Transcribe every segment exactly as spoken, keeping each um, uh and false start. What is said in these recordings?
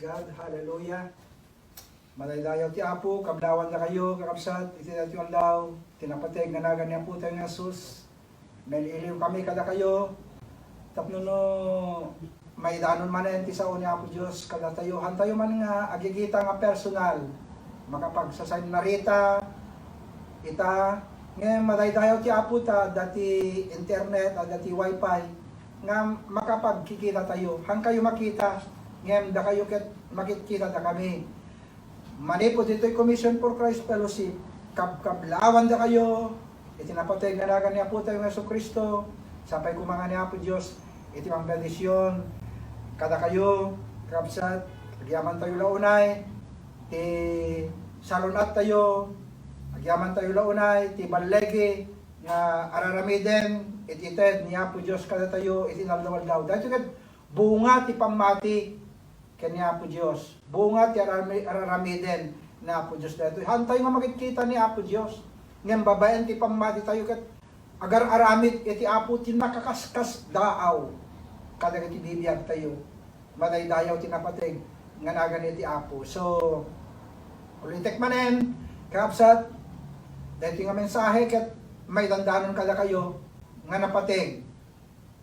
God, hallelujah. Madaydayaw ti Apo, kablawandakayo, kakabsat, iti daytoy nga aldaw, ti napateg nga nagan ni Apotayo nga Jesus. Nail-iliw kami kadakayo, tapno no maidanon manen ti sao ni Apo Dios kadatayo, hantayo man nga agigita nga personal, makapagsasaynarita, ita, ngem madaydayaw ti Apo ta adda ti internet, adda ti wifi, nga makapagkikitatayo. Hankayo makita, ngem dakayo ket makitkita dakami. Manipud ditoy Commission for Christ Fellowship, kabkablawandakayo iti napateg nga nagan ni Apotayo nga Jesu-Cristo. Sapay koma nga ni Apo Dios iti mangbendision kadakayo, kabsat, agyamantayo la unay ti salun-attayo, agyamantayo la unay ti balligi nga araramiden iti ited ni Apo Dios kadatayo iti inaldaw-aldaw. Daytoy ket bunga ti pammati ken ni Apo Dios. Bunga ti arami-, araramiden ni Apo Dios daytoy. Hantayo nga makitkita ni Apo Dios. Ngem babaen ti pammatitayo ket agar-aramid iti Apo ti nakakaskasdaaw kadagiti bibiagtayo. Madaydayaw ti napateg nga nagan iti Apo. So, ulitek manen, kakabsat, daytoy nga mensahe ket maidandanon kadakayo nga napateg.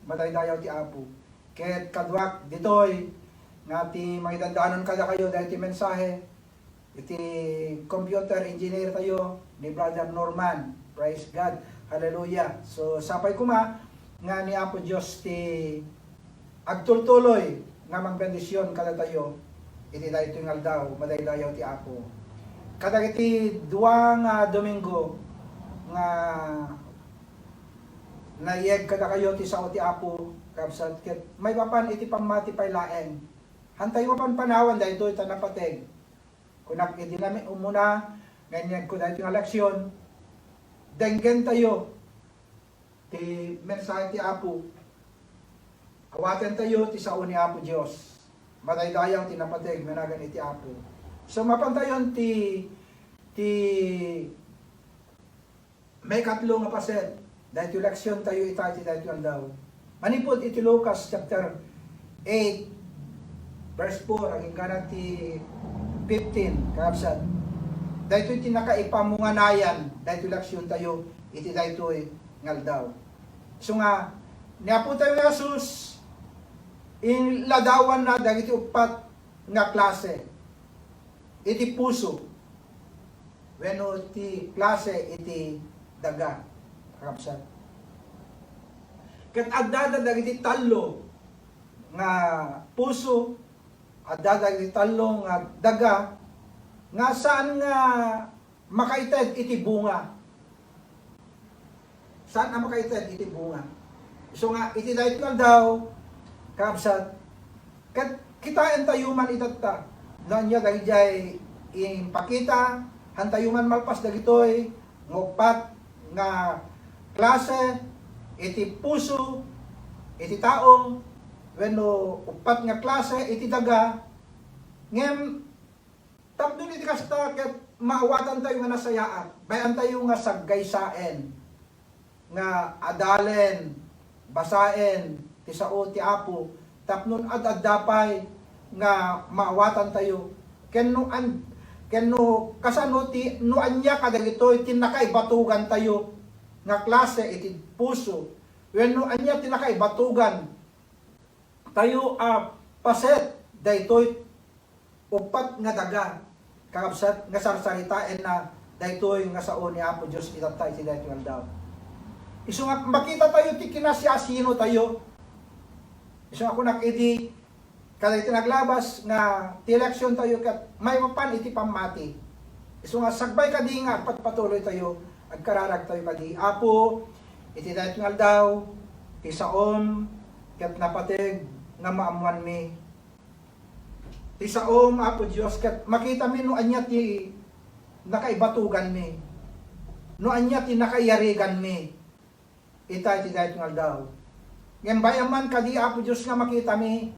Madaydayaw ti Apo. Ket kaduak ditoy nga ti mangidandanon kadakayo daytoy mensahe iti computer engineer tayo ni Brother Norman. Praise God. Hallelujah. So, sapay koma nga ni Apo Dios ti agtultuloy nga mangbendision kadatayo iti daytoy nga aldaw, madaydayaw ti Apo. Kadagiti dua nga Domingo nga naiyeg kadakayo ti sao ti Apo, kabsat, ket maipapan iti pammati pay laeng. Hantayo mapanpanawan daytoy ta napateg. Kunak idi nami-, umuna nga inyegko daytoy nga leksion, denggentayo ti mensahe ti Apo. Awatentayo ti sao ni Apo Dios. Madaydayaw ti napateg nga nagan iti Apo. So, mapantayon ti, ti maikatlo nga paset, daytoy leksiontayo ita iti daytoy aldaw. Manipud iti Lucas chapter eight, verse four, agingga ti fifteen, kakabsat. Daytoy ti nakaipamunganayan, daytoy leksiontayo iti daytoy nga aldaw. Isu nga, ni Apotayo nga Jesus, inladawanna dagiti uppat nga klase iti puso wenno ti klase iti daga, kakabsat. Ket addada dagiti tallo nga puso, addada dagiti tallo nga daga nga saan nga makaited iti bunga. Saan a makaited iti bunga. Isu nga, iti daytoy nga aldaw, kakabsat, ket kitaentayo man itatta, no ania dagijay impakita, hantayo man malpas dagitoy nga uppat nga klase iti puso iti tao, wenno uppat nga klase iti daga, ngem tapno iti kasta, ket maawatantayo nga nasayaat, bay-antayo nga saggaysaen, nga adalen, basaen ti sao ti Apo, tapno ad-adda pay nga maawatantayo. Ken no an-, ken no kasano ti, no ania kadagitoy ti nakaibatugantayo nga klase iti puso, wenno ania ti nakaibatugan tayo a paset daytoy uppat nga daga, kakabsat, nga sarsaritaenna daytoy nga sao ni Apo Dios itatta iti daytoy nga aldaw. Isu nga makitatayo ti kinasiasinotayo. Isu nga kunak idi kadagiti naglabas nga ti eleksiontayo ket maipapan iti pammati. Isu nga sagbay kadi nga agpatpatuloytayo, agkararagtayo kadi, Apo, iti daytoy nga aldaw, ti saom ket napateg nga maammoanmi. Ti saom, Apo Dios, ket makitami no ania ti nakaibatuganmi, no ania ti nakaiyariganmi ita iti daytoy nga aldaw. Ngem bay-am man kadi, Apo Dios, nga makitami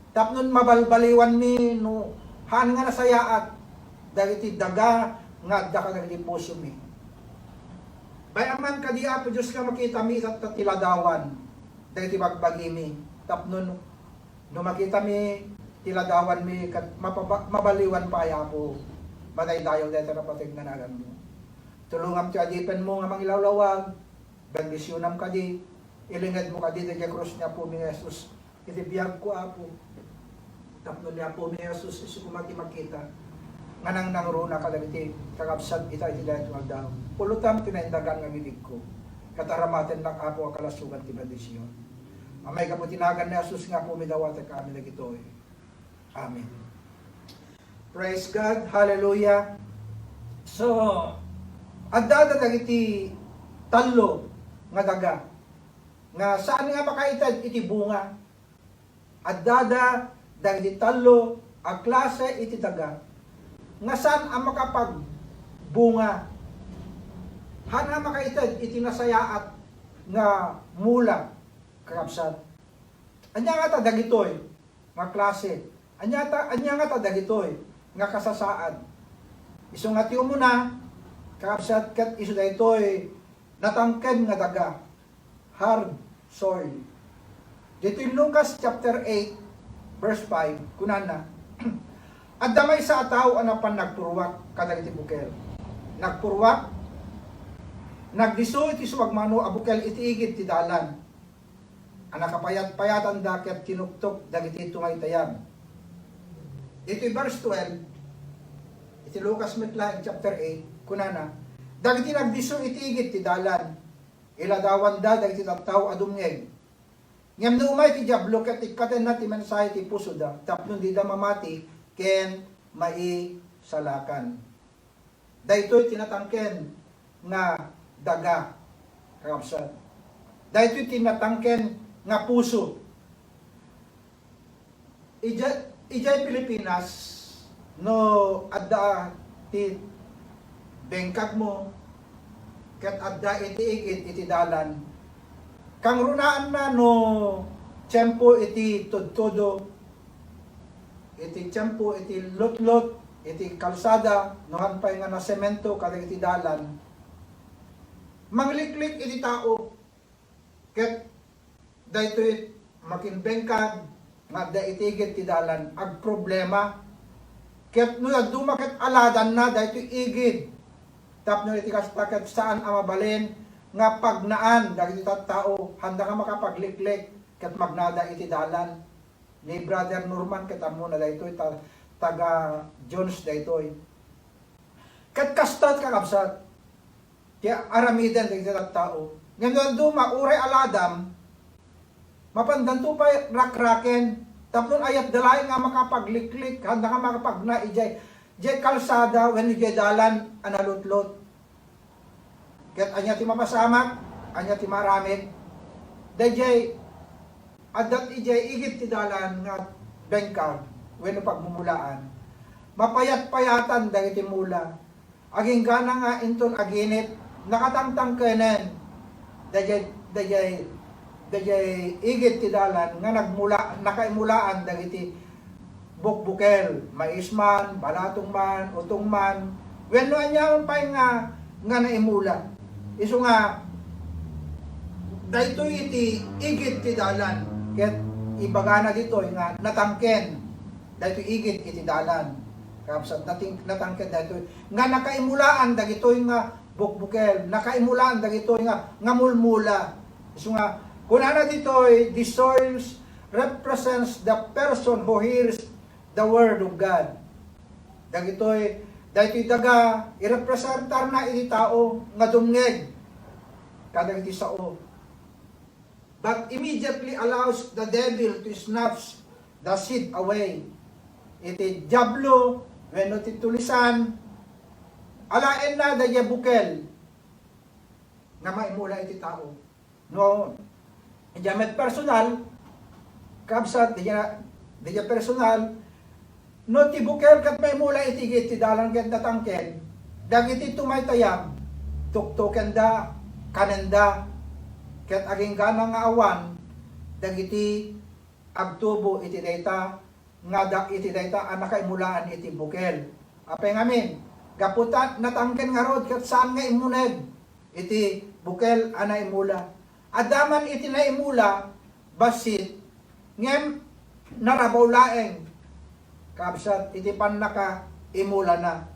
tapno mabalbaliwanmi no haan nga nasayaat dagiti daga nga adda kadagiti pusomi. Bay-am man kadi, Apo Dios, nga makitami itatta ti ladawan dagiti bagbagimi tapno no, no makitami ti ladawanmi ket mapaba-, mabaliwan pay, Apo. Madaydayaw dayta napateg nga naganmo. Tulongam ti adipenmo nga mangilawlawag, bendisionam kadi, ilingedmo kadi daydiay krus ni Apomi nga Jesus iti biagko, Apo. Tapno ni Apomi nga Jesus, isu koma ti makita nga nangnangruna kadagiti kakabsat ita iti daytoy nga aldaw. Pulotam ti naindagan nga agidegko, ket aramatennak, Apo, a kalasogan ti bendision. Amay gapu ti nagan ni Jesus nga Apomi, dawatek amin dagitoy. Amen. Praise God. Hallelujah. So, adda dagiti tallo nga daga nga saan nga makaited iti bunga. Addada dagiti tallo a klase iti daga nga saan a makapagbunga. Saan a makaited iti nasayaat nga mula, kakabsat. Ania ngata dagitoy nga klase? Ania ta, ania ngata dagitoy nga kasasaad? Isu nga ti umuna, kakabsat, ket isu daytoy natangken nga daga, hard soil. Ditoy Lucas chapter eight, verse five, kunana, "Adda maysa a tao a napan nagpurruak kadagiti bukel." Nagpurruak, nagdisso iti sumagmamano a bukel iti igid ti dalan a nakapayatpayatanda ket tinuktok dagiti tumaytayab. Ditoy verse twelve, iti Lucas met laeng chapter eight, kunana, "Dagiti nagdisso iti igid ti dalan, iladawanda dagiti tattao a dumngeg. Ngem no umay ti Diablo ket ikkatenna ti mensahe ti pusoda tapno dida mamati ken maisalakan." Daytoy ti natangken nga daga, kakabsat. Daytoy ti natangken nga puso. Ija-, idiay Pilipinas, no adda ti bengkagmo, ket adda iti igid iti dalan, kangrunaanna no tiempo iti tudtudo, iti tiempo iti lutlot, iti kalsada, no han pay nga nasemento kadagiti dalan, mangliklik iti tao. Ket daytoy makinbengkag nga adda iti igid ti dalan, agproblema. Ket no dadduma ket aladanna daytoy igid, tapno iti kasta ket saan a mabalin nga pagnaan dagiti tattao, handa nga makapagliklik ket magnada iti dalan. Ni Brother Norman ket ammona daytoy, ta-, taga Jones daytoy. Ket kasta, kakabsat, ti aramiden dagiti tattao. Ngem no dadduma, uray aladam, mapandanto pay rakraken, tapno ayatda laeng nga makapagliklik, handa nga makapagna idiay, idiay kalsada wenno idiay dalan a nalutlot. Ket ania ti mapasamak? Ania ti maaramid? Daydiay, adda idiay igid ti dalan nga bengkag wenno pagmumulaan. Mapayatpayatan dagiti mula. Aginggana nga inton aginit, nakatangtangkenen daydiay, daydiay, daydiay igid ti dalan nga nagmula, nakaimulaan dagiti bukbukel, mais man, balatong man, utong man, wenno aniaman pay nga, nga naimula. Isu nga, daytoy iti igid ti dalan, ket ibagana ditoy nga natangken daytoy igid iti dalan. Kakabsat, nating-, natangken daytoy nga nakaimulaan dagitoy nga bukbukel, nakaimulaan dagitoy nga, nga mulmula. Isu nga, kunana ditoy, "The soils represents the person who hears the word of God." Dagitoy, daytoy daga, irepresentarna iti tao nga dumngeg kadagiti sao. But immediately allows the devil to snatch the seed away. Iti Diablo, wenno ti tulisan, alaenna daydiay bukel nga maimula iti tao. No, idiay met personal, kabsat, daydiay, daydiay personal, no ti bukel ket maimula iti igid ti dalan ket natangken, dagiti tumaytayab, tuktokenda, kanenda, ket aginggana nga awan dagiti agtubo iti dayta nga da-, iti dayta a nakaimulaan iti bukel. Apay ngamin, gapu ta natangken ngarud ket saan nga immuneg iti bukel a naimula. Adda man iti naimula, bassit, ngem narabaw laeng Kabsat, iti pannakaimulana.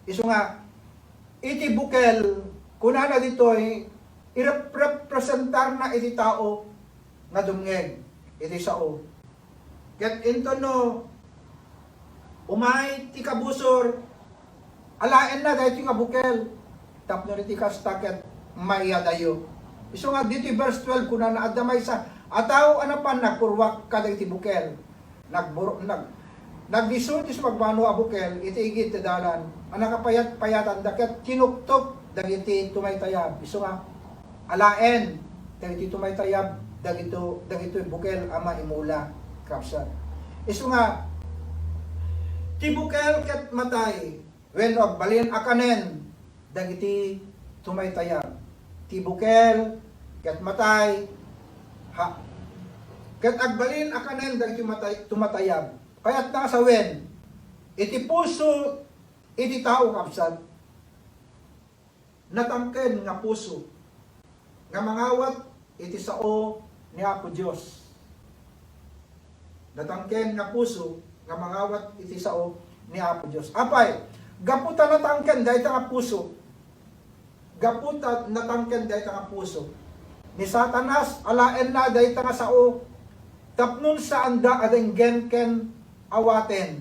Isu nga, iti bukel, kunana ditoy, irepresentarna iti tao nga dumngeg iti sao. Ket inton no, umay ti kabusor, alaenna daytoy nga bukel. Tapno iti kasta ket maiyadayo. Isu nga ditoy verse twelve, kunana, adda maysa a tao a napan nagpurruak kadagiti bukel. Nagbur-, nag-, nagdisso ti sumagmamano a bukel iti igid ti dalan a nakapayat-payatanda ket kinuktok dagiti tumaytayab. Isu nga alaen dagiti tumaytayab dagito-, dagitoy bukel a maimula, kabsat. Isu nga, ti bukel ket matay, wenno agbalin a kanen dagiti tumaytayab. Ti bukel ket matay, ha, ket agbalin a kanen dagiti matay-, tumatayab. Kayatna nga sawen, iti puso iti tao, kabsat, natangken nga puso nga mangawat iti sao ni Apo Dios. Natangken nga puso nga mangawat iti sao ni Apo Dios. Apay, gapu ta natangken dayta nga puso, gapu ta natangken dayta nga puso, ni Satanas alaenna dayta nga sao tapno saanda a denggen ken awaten.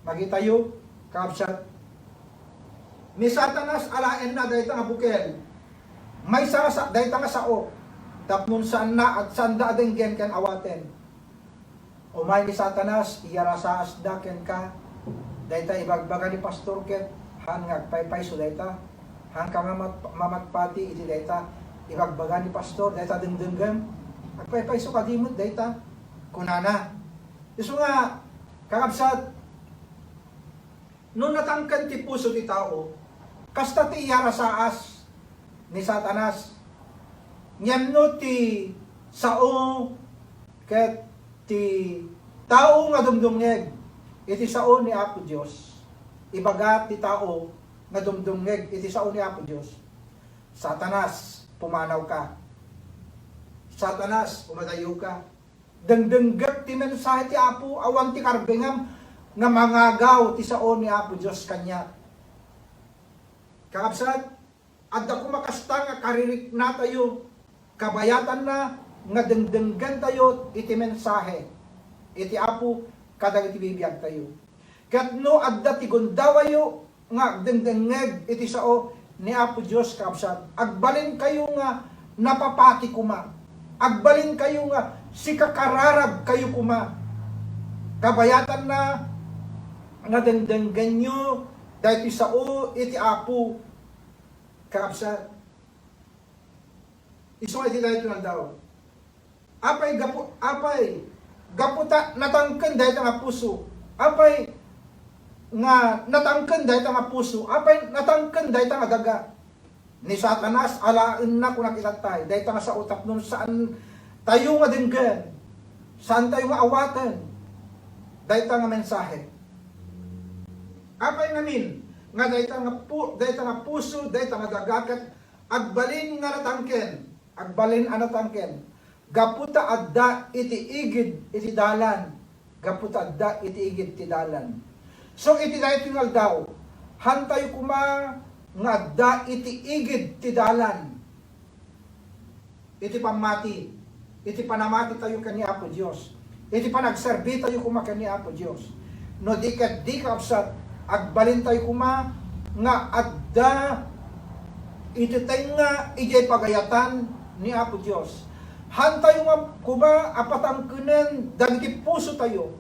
Makitayo, kabsat. Ni Satanas alaenna dayta nga bukel. Maysa nga sa-, dayta nga sao. Tapno saanna, at saanda a denggen ken awaten. Umay ni Satanas, iyarasaasda kenka. Dayta ibagbaga ni pastor ket, haan nga agpaypayso dayta. Haanka nga mat-, mamatpati iti dayta ibagbaga ni pastor, dayta dengdenggen. Agpaypayso kadi met dayta. Kunana. Isu nga, kakabsat, no natangken ti puso ti tao, kasta ti iyarasaas ni Satanas. Ngem no ti sao ket ti tao nga dumdumngeg iti sao ni Apo Dios, ibaga ti tao nga dumdumngeg iti sao ni Apo Dios, Satanas, pumanawka. Satanas, umadayoka. Dengdengngek ti mensahe ti Apo, awan ti karbengam nga mangagaw ti sao ni Apo Dios kaniak. Kakabsat, adda koma kasta nga kaririknatayo, kabayatanna nga dengdenggentayo iti mensahe iti Apo kadagiti bibiagtayo. Ket no adda ti gundawayyo nga agdengdengngeg iti sao ni Apo Dios, kabsat, agbalinkayo nga napapati koma. Agbalinkayo nga sikakararagkayo koma. Kabayatanna nga dengdenggenyo daytoy sao iti Apo, kabsat. Isu nga iti daytoy nga aldaw. Apay gapu, apay gapu ta natangken dayta nga puso. Apay nga natangken dayta nga puso. Apay natangken dayta nga daga. Ni Satanas, alaenna, kuna ket itay, dayta nga sao tapno saantayo nga denggen, saantayo nga awaten dayta nga mensahe. Apay ngamin nga dayta nga pu-, dayta nga puso, dayta nga daga ket agbalin nga natangken, agbalin a natangken, gapu ta adda iti igid iti dalan, gapu ta adda iti igid ti dalan. So, iti daytoy nga aldaw, haantayo koma nga adda iti igid ti dalan. Iti pammati, iti panamati tayo ken ni Apo Dios, iti panagserbi tayo koma ken ni Apo Dios. No di ket di, kabsat, agbalin tayo koma nga adda iti tengnga idiay pagayatan ni Apo Dios. Haantayo nga koma a patangkenen dagiti puso tayo.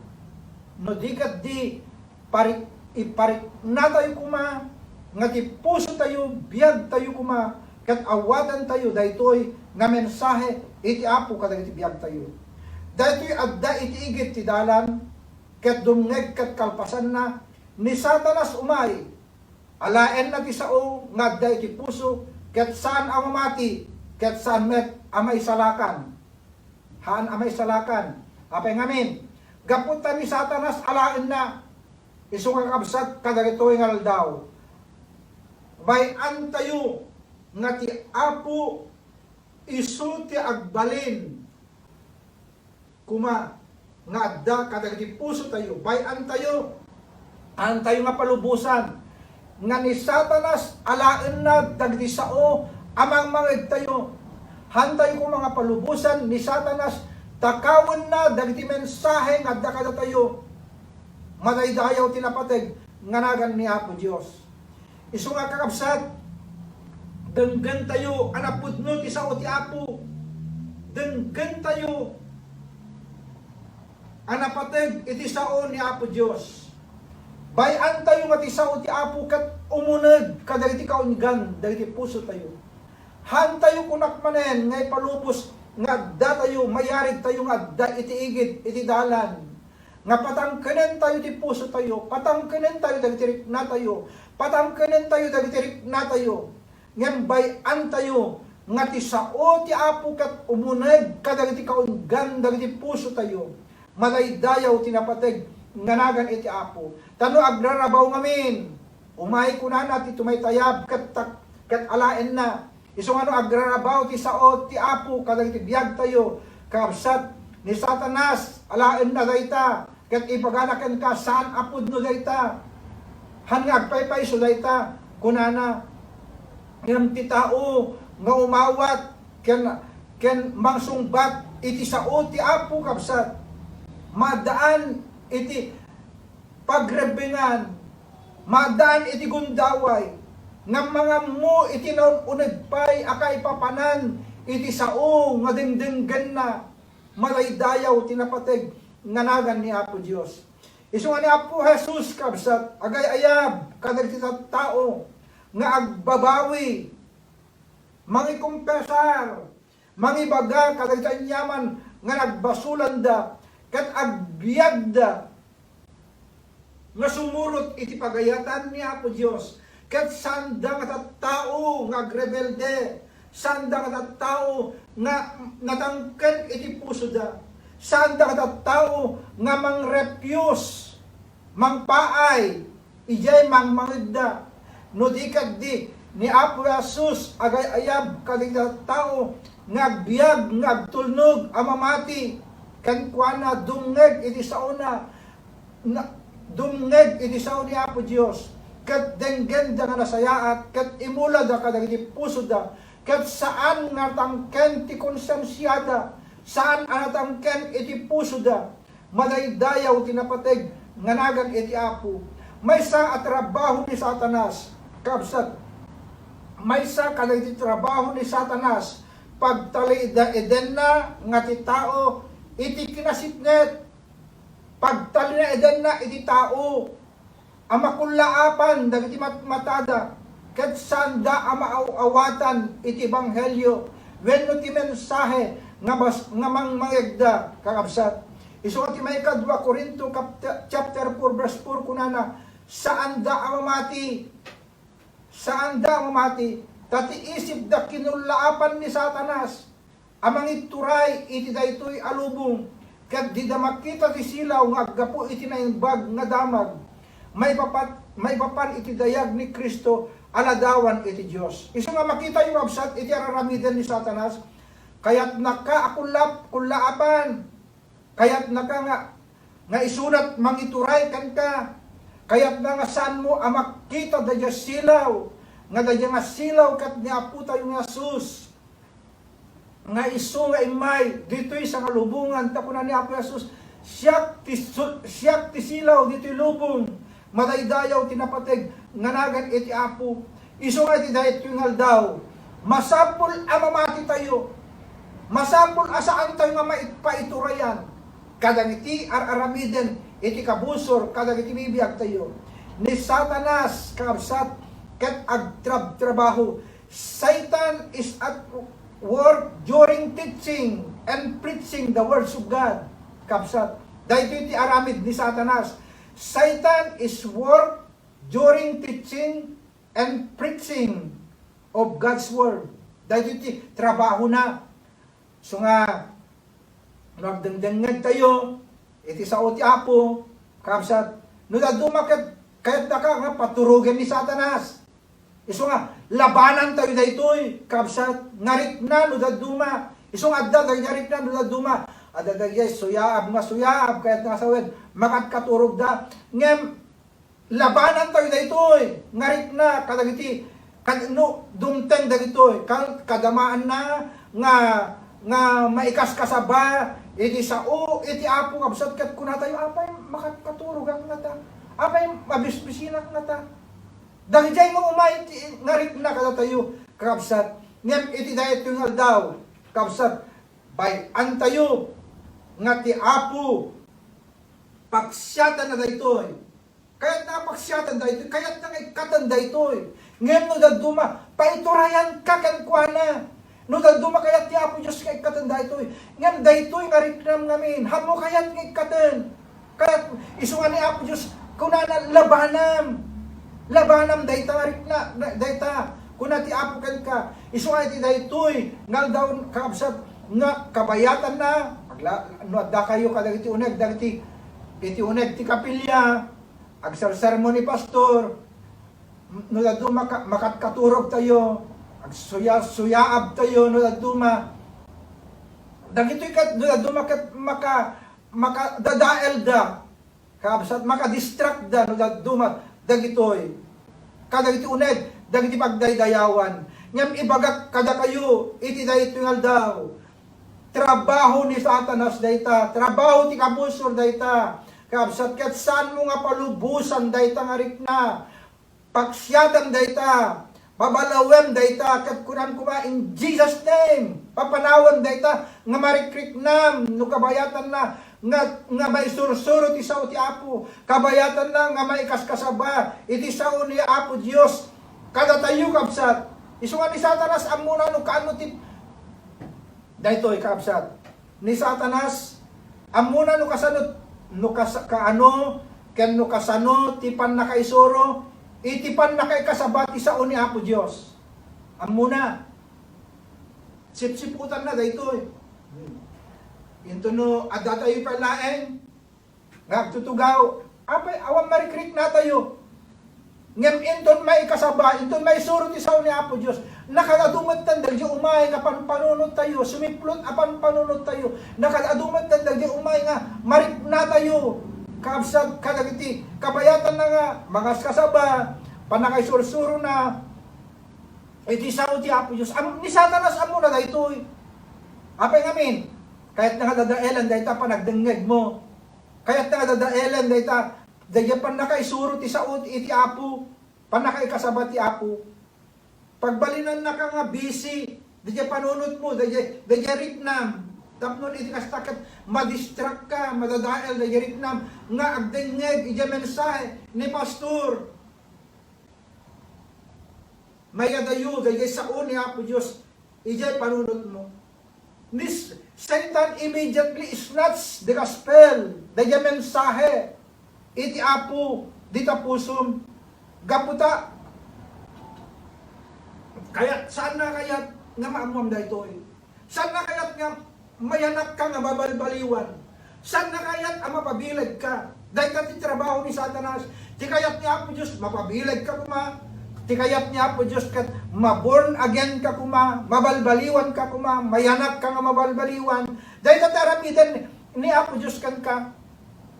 No di ket di, Parik-, ipariknatayo koma nga ti pusotayo, biagtayo koma, ket awatentayo daytoy nga mensahe iti Apo kadagiti biagtayo. Daytoy adda iti igid ti dalan, ket dumngeg ket kalpasanna, ni Satanas umay, alaenna ti sao nga adda iti puso, ket saan a mamati, ket saan met a maisalakan. Haan a maisalakan. Apay ngamin, gapu ta ni Satanas alaenna, isu nga kabsat kadagitoy nga aldaw, bay-antayo nga ti Apo isu ti agbalin koma nga adda kadagiti pusotayo. Bay-antayo, haantayo nga palubosan nga ni Satanas alaenna dagiti sao a mangmangegtayo. Haantayo koma nga palubosan ni Satanas takawenna dagiti mensahe nga adda kadatayo. Madaydayaw ti napateg nga nagan ni Apo Dios. Isu nga, kakabsat, denggentayo a napudno ti sao ti Apo. Denggentayo a napateg iti sao ni Apo Dios. Bay-antayo nga ti sao ti Apo ket umuneg kadagiti kaunigan dagiti pusotayo. Haantayo, kunak manen, nga ipalubos nga addatayo, mayarig tayo nga adda iti igid iti dalan. Nga patangkenen tayo ti puso tayo, patangkenen tayo dagiti rikna tayo, patangkenen tayo dagiti rikna tayo. Ngem bay-an tayo nga ti sao ti Apo ket umuneg kadagiti kaunggan dagiti puso tayo. Madaydayaw ti napateg nga nagan iti Apo. Ta no agrarabaw ngamin, umay kunana ti tumaytayab ket tak-, ket alaenna. Isu nga no agrarabaw ti sao ti Apo kadagiti biagtayo, kakabsat, ni Satanas, alaenna dayta, ket ibagana kenka, saan a pudno dayta. Han nga agpaypayso dayta, kunana, ngem ti tao nga umawat ken, ken mangsungbat iti sao ti Apo, kabsat, maadaan iti pagrebbengan, maadaan iti gundaway, ngem mangammo iti naun-uneg pay a kaipapanan iti sao nga dengdenggenna. Madaydayaw ti napateg nga nagan ni Apo Dios. Isu nga ni Apo Jesus, kabsat, agay-ayab kadagiti tattao nga agbabawi, mangikonfesar, mangibaga kadagiti aniaman nga nagbasolanda, ket agbiagda nga sumurot iti pagayatan ni Apo Dios, ket saanda nga tattao nga agrebelde, saanda nga tattao nga natangken iti pusoda, saanda nga tattao nga mangrefuse, mangpaay, idiay mangmangegda. No di ketdi ni Apo Jesus agay-ayab kadagiti tattao nga agbiag nga agtulnog a mamati kenkuana, dumngeg iti saona, na, dumngeg iti sao ni Apo Dios, ket denggenda nga nasayaat, ket imulada kadagiti pusoda, ket saan nga natangken ti konsensiada, saan a natangken iti pusoda. Madaydayaw ti napateg nga nagan iti Apo. Maysa a trabaho ni Satanas, kabsat, maysa kadagiti trabaho ni Satanas, pagtalinaedenna nga ti tao iti kinasipnget, pagtalinaedenna iti tao a makullaapan dagiti matmatada, ket saanda a maaw-awatan iti ebanghelio wenno ti mensahe nga bas-, nga mangmangegda, kakabsat. Isu nga ti maikadua Corinto kap-, chapter four, verse four, kunana, saanda a mamati, saanda a mamati, ta ti isipda kinullaapan ni Satanas a mangituray iti daytoy a lubong, ket dida makita ti silaw nga aggapu iti naimbag nga damag, maipapan, maipapan iti dayag ni Cristo a ladawan iti Dios. Isu nga makitayo, kabsat, iti ar-aramiden ni Satanas, kayatnaka a kullap-, kullaapan. Kayatnaka nga, nga isunat mangituray kenka. Kayatna nga saanmo a makita daydiay silaw, nga daydiay nga silaw ket ni Apotayo nga Jesus, nga isu nga immay ditoy sangalubongan, ta kuna ni Apo Jesus, "Siak ti su-, siak ti silaw ditoy lubong." Madaydayaw ti napateg nga nagan iti Apo. Isu nga iti daytoy nga aldaw, masapul a mamati tayo. Masapul a saan tayo nga maipaiturayan kadagiti ar-aramiden iti kabusor kadagiti bibiag tayo. Ni Satanas, kabsat, ket agtrabtrabaho. Satan is at work during teaching and preaching the words of God. Kabsat, daytoy ti aramid ni Satanas. Satan is work during teaching and preaching of God's word. Daytoy ti trabahona. So nga, no agdengdengngeg tayo iti sao ti Apo, kabsat, no dadduma ket kayatnaka nga paturogen ni Satanas. Isu nga, labanan tayo daytoy, kabsat, nga rikna no dadduma. Isu nga adda dagiti rikna no dadduma. Adda dagiti suyaab nga suyaab, kayat nga sawen, makatkaturogda. Ngem, labanantayo daytoy nga rikna kadagiti, kad-, no dumteng dagitoy, kal-, kadamaanna nga, nga maikaskasaba iti sao iti Apo, kabsat, ket kunatayo, "Apay makatkaturogak ngata? Apay mabisbisinak ngata?" Dagijay nga umay ti, nga rikna kadatayo, kakabsat. Ngem iti daytoy nga aldaw, kabsat, bay-antayo nga ti Apo paksiatanna daytoy. Kayatna nga paksiatan daytoy, kayatna nga ikkaten daytoy. Ngem no dadduma, paiturayanka kenkuana. No dadduma, kayat ti Apo Dios nga ikkaten daytoy. Ngem daytoy nga riknam ngamin, ammo kayat nga ikkaten. Kayat, isu nga ni Apo Dios, kunana, "Labanam. Labanam dayta nga rikna, na-, dayta." Kuna ti Apo kenka, isu nga iti daytoy nga aldaw, kakabsat, nga kabayatanna, agla-, no adda kayo kadagiti uneg, dagiti, iti uneg ti kapilya, agsarsermon ni pastor, no dadduma ka-, makatkaturogtayo, agsuya-, suyaabtayo, no dadduma. Dagitoy ket, no dadduma ket maka-, makadadaelda, kabsat, makadistractda, no dadduma, dagitoy. Kadagiti uneg, dagiti pagdaydayawan. Ngem ibagak kadakayo, iti daytoy nga aldaw, trabaho ni Satanas dayta, trabaho ti kabusor dayta. Kabsat, ket saanmo nga palubosan dayta nga rikna. Paksiatem dayta, babalawem dayta, ket kunam koma, "In Jesus' name, papanawem dayta nga marikriknam no kabayatanna nga, nga maisursuro ti sao ti Apo, kabayatanna nga maikaskasaba iti sao ni Apo Dios." Kadatayo, kabsat, isu nga ni Satanas, ammona no kaano ti Daytoy, kaabsat, ni Satanas, ammona no kasano, no kas-, kaano, ken no kasano ti pannakaisuro iti pannakaikasaba ti sao ni Apo Dios. Ammona, sipsiputanna daytoy. Intono adda tayo pay laeng, nga agtutugaw, apay, awan marikriknatayo. Ngem inton maikasaba, inton maisuro ti sao ni Apo Dios, nakaad-adu metten dagiti umay nga panpanunottayo, sumiplot a panpanunottayo, nakaad-adu metten dagiti umay nga mariknatayo, kabsat, kadagiti kabayatanna nga mangaskasaba, pannakaisursuro na iti sao ti Apo Dios. Am-, ni Satanas, ammona daytoy. Apay ngamin, kayatna nga dadaelan dayta panagdengngegmo. Kayatna nga dadaelan dayta, daydiay pannakaisuro ti sao iti Apo, pannakaikasaba ti Apo. Pagbalinannaka nga busy, daydiay panunotmo, daydiay, daydiay riknam. Tapno iti kasta ket madistract ka, madadael daydiay riknam nga agdengngeg idiay mensahe ni pastor. Mayadayo daydiay sao ni Apo Dios idiay panunotmo. Ni S-, Satan immediately snatch the gospel, daydiay mensahe iti Apo dita pusom. Gapu ta, kayat, saanna kayat nga maammoam daytoy? Saanna kayat nga mayanakka nga mabalbaliwan? Saanna kayat a mapabilegka? Dayta ti trabaho ni Satanas. Ti kayat ni Apo Dios, mapabilegka koma. Ti kayat ni Apo Dios ket ma-born again ka koma, mabalbaliwan ka koma, mayanak ka nga mabalbaliwan. Dayta ti aramiden ni Apo Dios kenka.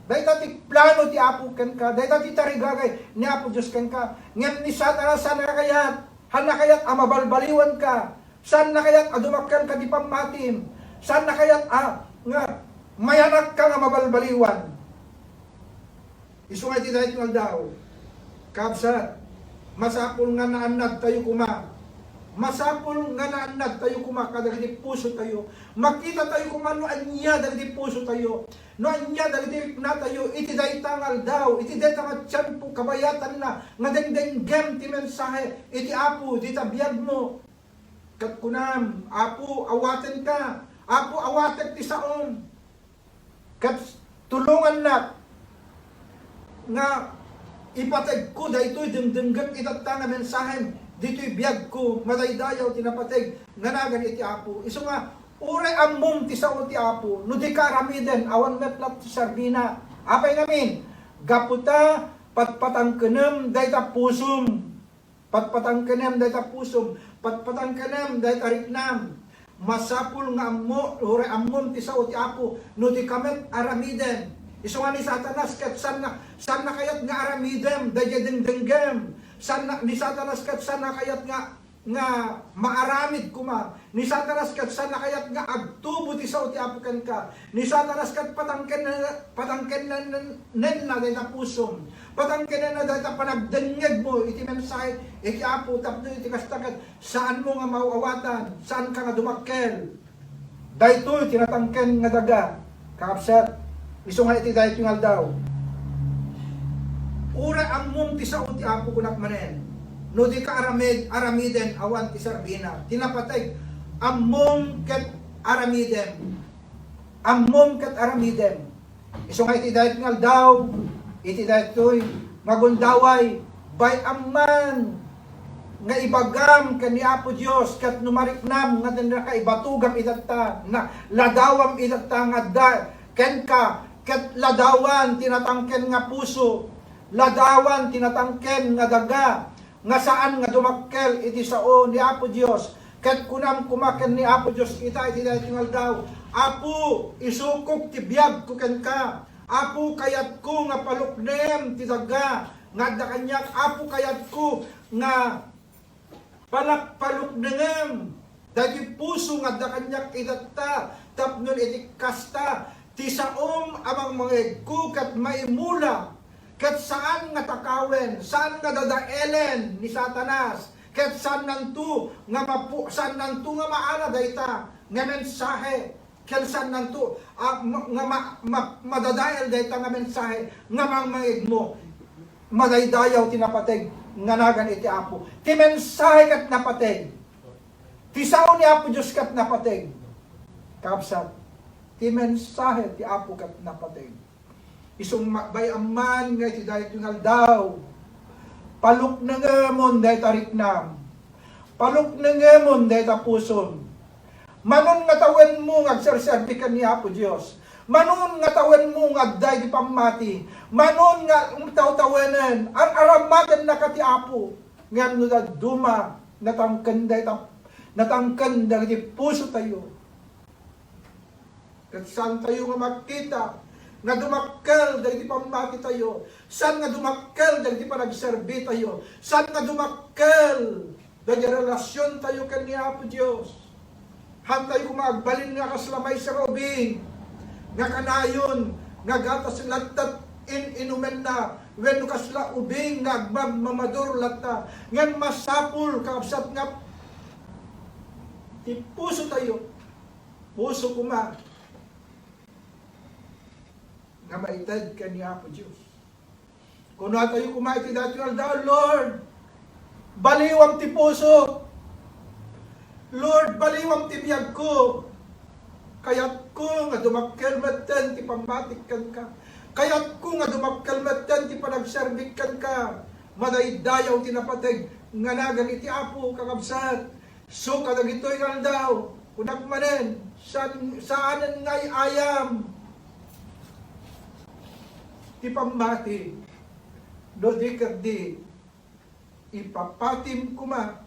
Dayta ti plano ti Apo kenka. Dayta ti tarigagay ni Apo Dios kenka. Ngem ni Satanas, saanna kayat? Saanna kayat a mabalbaliwan ka? Saanna kayat a dumakkel ka ti pammatim? Saanna kayat a nga mayanak ka nga mabalbaliwan? Isu nga iti daytoy nga aldaw, kabsat, masapul nga naannadtayo koma. Masapul nga naannadtayo koma kadagiti pusotayo. Makitatayo koma no ania dagiti pusotayo. No ania dagiti riknatayo iti dayta nga aldaw, iti dayta nga tiempo, kabayatanna nga dengdenggem ti mensahe iti Apo dita biagmo. Ket kunam, "Apo, awatenka. Apo, awatek ti saom. Ket tulongannak nga ipategko daytoy dengdenggem itatta nga mensahem ditoy biagko, madaydayaw ti napateg nga nagan iti Apo." Isu nga, uray ammom ti sao ti Apo, no dika aramiden, awan met latta ti serbina. Apay ngamin? Gapu ta patpatangkenem dayta pusom. Patpatangkenem dayta pusom, patpatangkenem dayta riknam. Masapul nga ammo, uray ammom ti sao ti Apo, no dika met aramidem. Isu nga ni Satanas ket saanna, saanna kayat nga aramidem daydiay dengdenggem. Saanna, ni Satanas ket saanna kayat nga, nga maaramid koma. Ni Satanas ket saanna kayat nga agtubo ti sao ti Apo kenka. Ni Satanas ket patangken, patangken nenna dayta pusom. Patangken nenna dayta panagdengngegmo iti mensahe iti Apo tapno iti kasta ket saanmo nga maaw-awatan, saanka nga dumakkel. Daytoy ti natangken nga daga, kakabsat, isu nga iti daytoy nga aldaw. Uray ammom ti sao ti Apo, kunak manen, no dika aramid, aramiden, awan ti serbina. Ti napateg, ammom ket aramidem. Ammom ket aramidem. Isu nga iti daytoy nga aldaw, iti daytoy nga gundaway, bay-am man nga ibagam ken ni Apo Dios, ket no mariknam nga dina ka ibatugam itatta, na, ladawam itatta nga adda kenka, ket ladawan ti natangken nga puso, ladawan ti natangken nga daga, nga saan nga dumakkel iti sao ni Apo Dios. Ket kunam koma ken ni Apo Dios ita iti daytoy nga aldaw, Apo, isukok ti biagko kenka. Apo, kayatko nga paluknem ti daga nga adda kaniak. Apo, kayatko nga palakpaluknengem dagiti puso nga adda kaniak itatta, tapno iti kasta, ti saom a mangmangegko ket maimula, ket saan nga takawen, saan nga dadaelen ni Satanas, ket saannanto nga mapu-, saannanto nga maala dayta nga mensahe, ket saannanto a, ma-, nga ma-, ma-, madadael dayta nga mensahe nga mangmangegmo. Madaydayaw ti napateg nga nagan iti Apo. Ti mensahe ket napateg. Ti sao ni Apo Dios ket napateg. Kakabsat, ti mensahe ti Apo ket napateg. Isu nga bay-am man nga iti daytoy nga aldaw, paluknengemon dayta riknam. Paluknengemon dayta pusom. Manon nga tawenmo nga agserserbi ken ni Apo Dios. Manon nga tawenmo nga adda iti pammati. Manon nga tawtawenen, ar-aramatennaka ti Apo. Ngem no dadduma, natangken dayta, natangken dagiti pusotayo. Ket saantayo nga makita nga dumakkel dagiti pammatitayo, saan nga dumakkel dagiti panagserbitayo, saan nga dumakkel dagiti relasiontayo ken ni Apo Dios. Haantayo koma agbalin nga kasla maysa nga ubing nga kanayon nga gatas latta in-inumenna, wenno kasla ubing nga agmammamaduro latta. Ngem masapul, kakabsat, nga ti pusotayo, puso koma nga maited ken ni Apo Dios. Kunatayo koma iti daytoy nga aldaw, Lord, baliwam ti puso. Lord, baliwam ti biagko. Kayatko nga dumakkel metten ti pammatik kenka. Kayatko nga dumakkel metten ti panagserbik kenka. Madaydayaw ti napateg nga nagan iti Apo, kakabsat. Isu kadagitoy nga aldaw, kunak manen, saan-, saanen nga ay-ayam ti pammati, no di ketdi ipapatim koma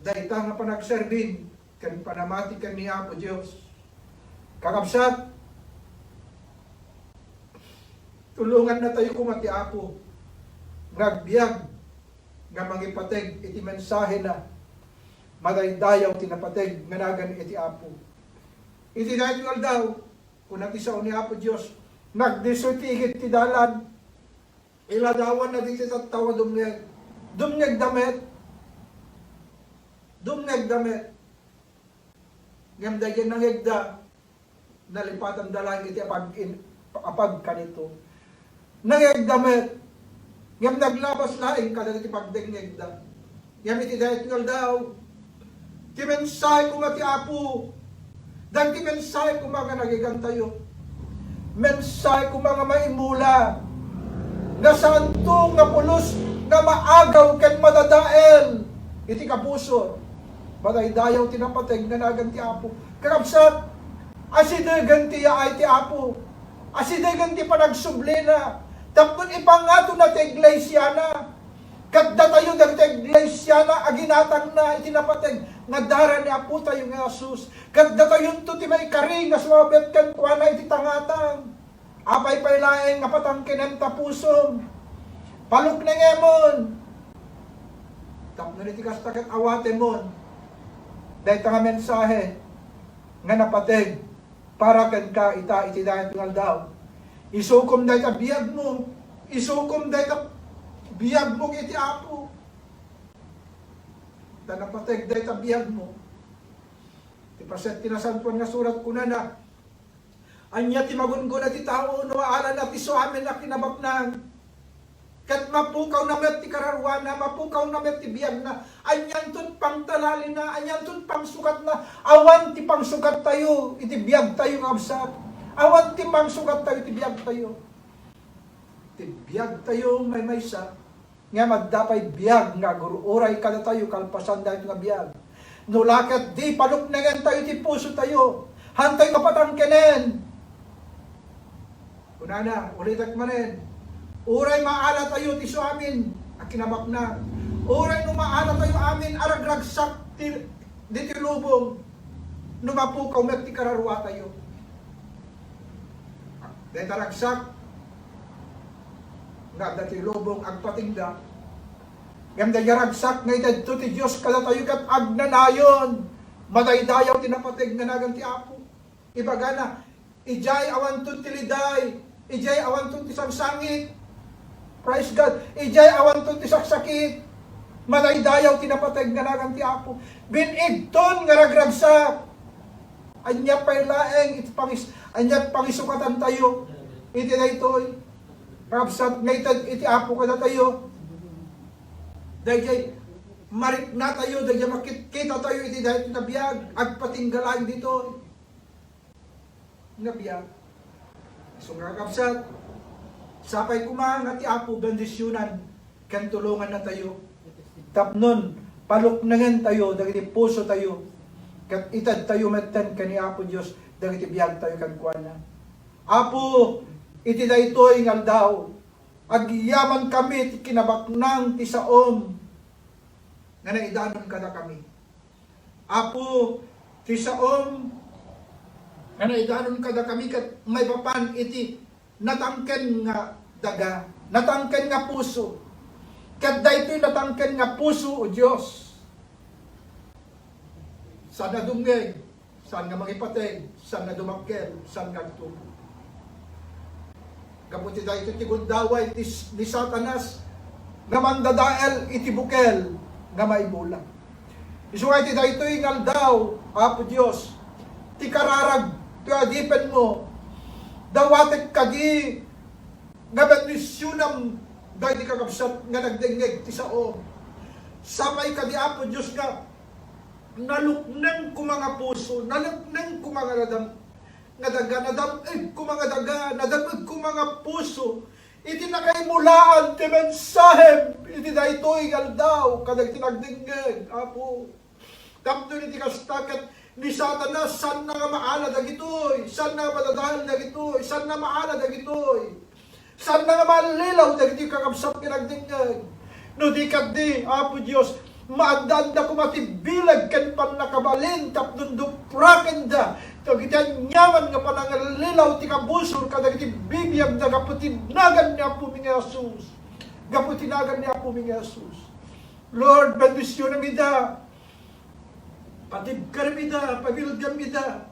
dayta nga panagserbim ken panamati ken ni Apo Dios. Kakabsat, tulongannatayo koma ti Apo nga agbiag nga mangipateg iti mensahena. Madaydayaw ti napateg nga nagan iti Apo. Iti daytoy nga aldaw, kuna ti sao ni Apo Dios, nagdisso ti igid ti dalan. Iladawanna dagiti tattao a dumngeg. Dumngegda met. Dumngegda met. Ngem daydi nangegda, nalipatanda laeng iti apag-, in-, apagkanito. Nangegda met, ngem naglabas laeng kadagiti pagdengngegda. Ngem iti daytoy nga aldaw, ti mensahe koma ti Apo, dagiti mensahe koma nga nagigantayo, mensahe koma nga maimula, nga saanto nga pulos nga maagaw ken madadael iti kapuso. Madaydayaw ti napateg nga nagan ti Apo. Kakabsat, asidegen ti yaay ti Apo. Asidegen ti panagsublina. Tapno ipangatona ti iglesiana. Ket datayo dagiti iglesiana a ginatangna iti napateg nga dara ni Apotayo nga Jesus. Ket datayonto ti maikari nga sumabet kenkuana iti tangatang. Apay pay laeng nga patangkenen ta pusom? Paluknengemon. Tapno iti kasta ket awatemon dayta nga mensahe nga napateg para kenka ita iti daytoy nga aldaw. Isukom dayta biagmo. Isukom dayta biagmo iti Apo. Ta napateg dayta biagmo. Ti paset ti Nasantoan nga Surat kunana, ania ti magunggona ti tao no maalana ti suamin a kinabaknang? Ket mapukawna met ti kararuana, mapukawna met ti biagna. Anianton pangtalalina, anianton pangsukatna? Awan ti pangsukattayo iti biagtayo, kabsat. Awan ti pangsukattayo iti biagtayo. Ti biagtayo maymaysa, ngem adda pay biag nga agur-uray kadatayo kalpasan daytoy nga biag. No la ket di, paluknengentayo ti pusotayo. Hantayo nga patangkenen. Kunana, ulitek manen, uray maalatayo ti suamin a kinabaknang, uray no maalatayo amin a ragragsak ti, ditoy lubong, no mapukaw met ti kararuatayo. Dayta ragsak nga adda ti lubong agpatingda. Ngem dayta ragsak nga itedto ti Dios kadatayo ket agnanayon, madaydayaw ti napateg nga nagan ti Apo. Ibagana, idiay awanton ti liday, idiay awanton ti sangsangit. Praise God. Idiay awanton ti saksakit, madaydayaw ti napateg nga nagan ti Apo. Bin-igton nga ragragsak. Ania pay laeng iti pangis-, ania pangisukatantayo iti daytoy? Kabsat nga ited iti Apo kadatayo. Daydiay mariknatayo, daydiay makitkitatayo iti daytoy nga biag, agpatingga laeng ditoy nga biag. Isu nga, kakabsat, sapay koma nga ti Apo bendisionan ken tulongannatayo tapnon paluknengentayo dagiti pusotayo ket itedtayo metten ken ni Apo Dios dagiti biagtayo kenkuana. Apo, iti daytoy nga aldaw, agyamankami ti kinabaknang ti saom nga naidanon kadakami. Apo, ti saom nga naidanon kadakami ket maipapan iti natangken nga daga, natangken nga puso. Ket daytoy natangken nga puso, O Dios, saan a dumngeg, saan nga mangipateg, saan nga dumakkel, saan nga agtubo. Gapu ti daytoy ti gundaway ti s-, ni Satanas nga mandadael iti bukel nga maimula. Isu nga iti daytoy nga aldaw, Apo Dios, ti kararag ti adipenmo, dawatek kadi nga bendisionam dagiti kakabsat nga nagdengngeg ti sao. Sapay kadi, Apo Dios, nga nalukneng koma nga puso, nalukneng koma nga nadam-, nga daga, nadam-eg koma nga daga, nadam-eg koma nga puso, iti nakaimulaan ti mensahem iti daytoy nga aldaw kadagiti nagdengngeg, Apo. Tapno iti kasta ket ni Satanas, saanna nga maala dagitoy, saanna nga madadael dagitoy, saanna maala dagitoy. Saanna nga mallilaw dagiti kakabsat nga nagdengngeg. No di kadi, Apo Dios, maaddaanda koma ti bileg ken pannakabalin tapno duprakenda dagiti aniaman nga panangallilaw ti kabusor kadagiti bibiagda gapu ti nagan ni Apomi nga Jesus. Gapu ti nagan ni Apomi nga Jesus. Lord, bendisionam ida. Patibkerem ida, pabilgam ida.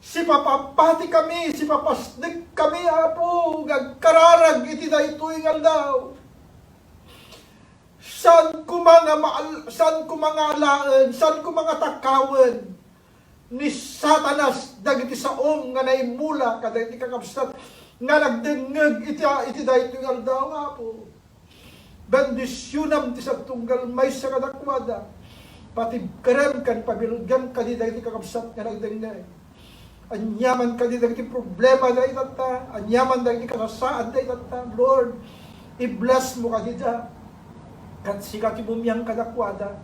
Sipapapati kami, sipapasnek kami, Apo, nga agkararag iti daytoy nga aldaw. Saan koma nga maal-, saan koma nga alaen, saan koma nga takawen ni Satanas dagiti saom nga naimula kadagiti kakabsat nga nagdengngeg iti, iti daytoy nga aldaw, Apo. Bendisionam ti sadtunggal maysa kadakuada. Patibkerem ken pabilgam kadi dagiti kakabsat nga nagdengngeg. Aniaman kadi dagiti problema daytatta, aniaman dagiti kasasaan daytatta, Lord, i-bless mo kadida. Ket sika ti bumiang kadakuada.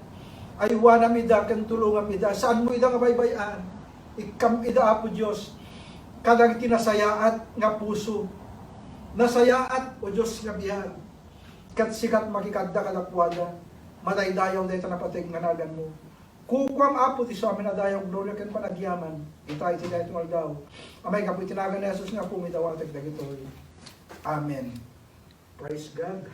Aywanam ida ken tulongam ida. Saanmo ida nga baybay-an. Ikkam ida, Apo Dios, kadagiti nasayaat nga puso. Nasayaat, O Dios, nga biag. ket sika ti makikadda kadakuada. Madaydayaw dayta napateg nga naganmo. Kukuam, Apo, ti amin a dayaw, gloria ken panagyaman, ita iti daytoy nga aldaw. Amay gapu iti nagan ni Jesus nga Apomi, dawatek dagitoy. Amen. Praise God.